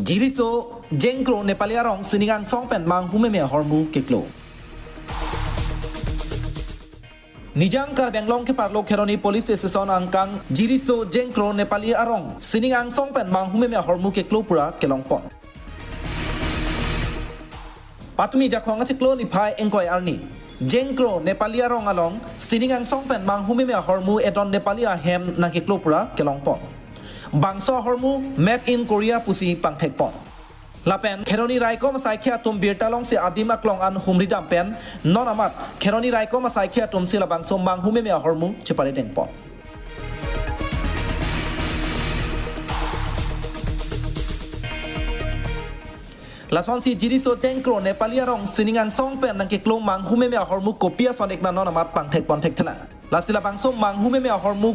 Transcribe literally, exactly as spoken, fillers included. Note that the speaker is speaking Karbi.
Jiriso Jengkro Nepali arong sining angsong pen manghu meme ahormu keklo. Nijang Karbi Anglong keparlo Kheroni Police Station angkang Jiriso Jengkro Nepali arong sining angsong pen manghu meme ahormu keklo pura kelongpon. Patumi Jakhong achiklo niphai ingkoi arni Jengkro Nepali arong along sining angsong pen manghu meme ahormu edon Nepali ahem nangkeklo pura kelongpon. Bangso ahormu made in Korea pusi pangthekpon. Lapen Kheroni raikom asaikhi atum birta longsi adim aklong an humridam pen non amat Kheroni raikom asaikhi atumsi labangso manghu meme ahormu cheparedengpon. Lasonsi Jiriso Jengkro Nepali arong sining angsong pen nangkeklo manghu meme ahormu kopi ason ik ma non amat pangthekpon thekthelang. Lasi labangso manghu meme ahormu